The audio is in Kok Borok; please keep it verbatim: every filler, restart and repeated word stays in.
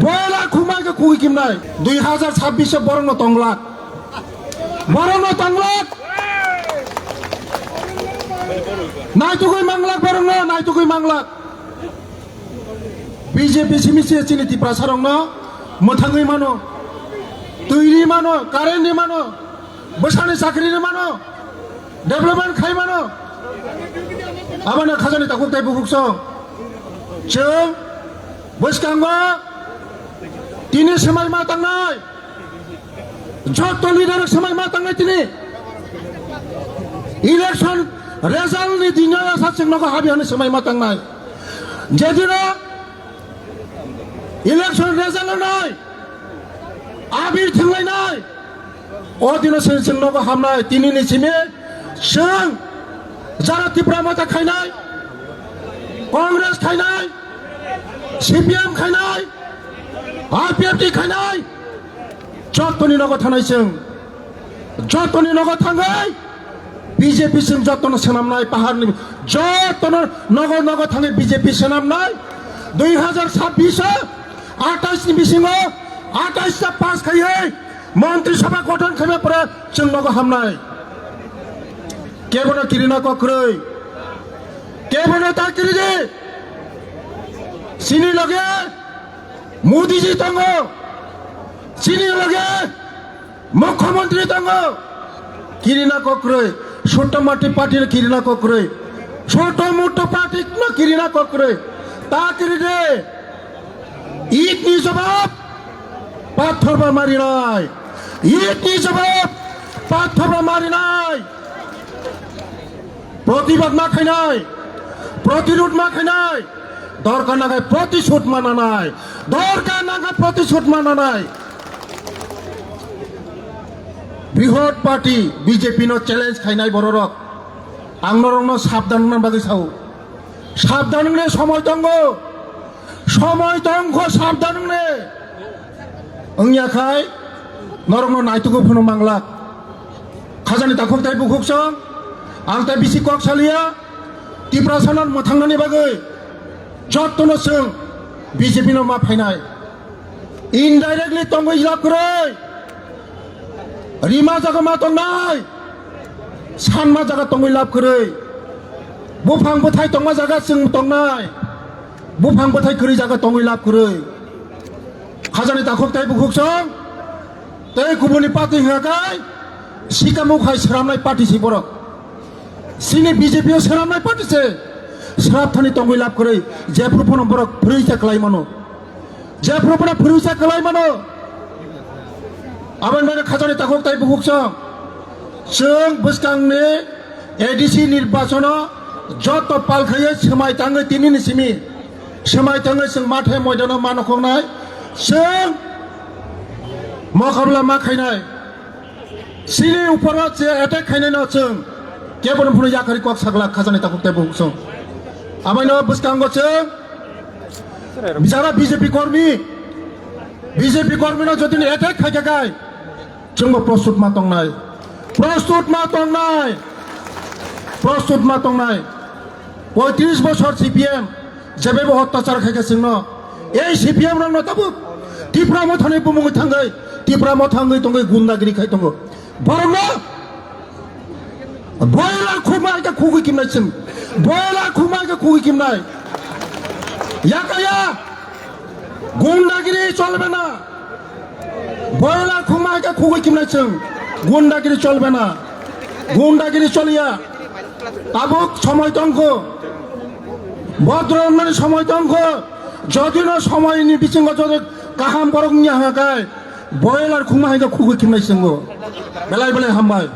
Boila khumai khe khugwi kimnai. Dui hazar sabbish o borokno tonglak. Borokno tonglak. Naitugwi manglak borokno, naitugwi manglak. B J P simi se chini Tiprasarokno mwthangwi mano. Twi ri mano, current ri mano. Bwsani chakri ri mano. Development khai mano. Aboni khajani takhuk tei bukhuk song. Chwng bwskango tini swmai ma tangnai. Joto leader swmai ma tangnai tini. Election result ni dino sa chwng nogo habi hwnwi swmai ma tangnai. Jedino election result nai abir thwnglainai. O dino se chwng nogo hamnai, tini ni simi chwng jara Tipra Motha khainai, Congress khainai, C P M khainai, R P F T khainai, jotoni nogo thanai chwng, jotoni nogo thangwi B J P chwng jotono swnamnai, paharni jotono nogo nogo thangwi B J P swnamnai, dui hazar sabbish o atais ni bisingo atais ta pass khaiwi Montri Sabha gothon khaima pore chwng nogo hamnai. Kebono kirina kok kwrwi. Kebono ta kiri di. Chini loge Modi ji tongo. Chini loge Mukhyamantri tongo. Kirina kok kwrwi. Chhoto moti party no kirina kok kwrwi. Chhoto moto party no kirina kok kwrwi. Ta kiri di. It ni jawab pathor ba marinai. It ni jawab pathor ba marinai. Protibad ma khainai, protirud ma khainai, dorkar nangai protisud ma nanai, dorkar nangai protisud ma nanai. Brihot party B J P no challenge khainai bororok. Ang norokno sabdan wngna bagwi sao. Sabdan wngni somoi tongo. Somoi tongkho sabdan wngni. Wngya khai norokno naitugo phano manglak. Khajani takhuk tai bukhuk song. Ang tai bisi kok saliya. Tiprasa no mwthangnani bagwi jottono chwng B J P no ma phainai. Indirectly tongwi lab kwrwi. Rima jaga ma tongnai. Sanma jaga tongwi lab kwrwi. Buphang bwthai tongma jaga chwng tongnai. Buphang bwthai kwrwi jaga tongwi lab kwrwi. Khajani takhuk tai bukhuk song. Tei kubuni party hwnga kai. Sikamo khai sramnai party si borok. Sini B J P o swnamnai party se. Srap thani tongwi lab kwrwi. Jephru phano borok phwrwi ta kwlai mano. Jephru phano phwrwi ta kwlai mano. Aboni bagwi khajani takhuk tai bukhuk song. Chwng bwskangni A D C nirbachono joto pal khaiwi swmai tangwi tinini simi. Swmai tangwi chwng mathe moidano ma nokhoknai. Chwng mokabla ma khainai. Chini uporo je attack khainai no chwng kebono phano yakarwi kok sagla khajani takhuk tei bukhuk song. Abaino bwskango chwng jara B J P kormi, B J P kormi no jodi ni attack khaikha kai chwngbo prostut ma tongnai, prostut ma tongnai, prostut ma tongnai. Poitris bosor C P M jebebo hottachar khaikha chwngno. Ei C P M rokno tabuk Tipra Mothani bumungwi thangwi, Tipra Motha wngwi tongwi gundagiri khai tongo. Borokno boiler khukma khe khugwi kimnai chwng. Boiler khukma khe khugwi kimnai. Yakaya. Gundagiri cholbe na. Boila khuma ke khugui kimnai chwng. Gundagiri cholbe na. Gundagiri choliya. Tabuk somoi tongkho. Bodro wngnani somoi tongkho. Jodi no somoi ni bisingo jodi kaham borok wngya hwnga kai. Boiler khuma hai ke khugui kimnai chwngo. Belai belai hambai.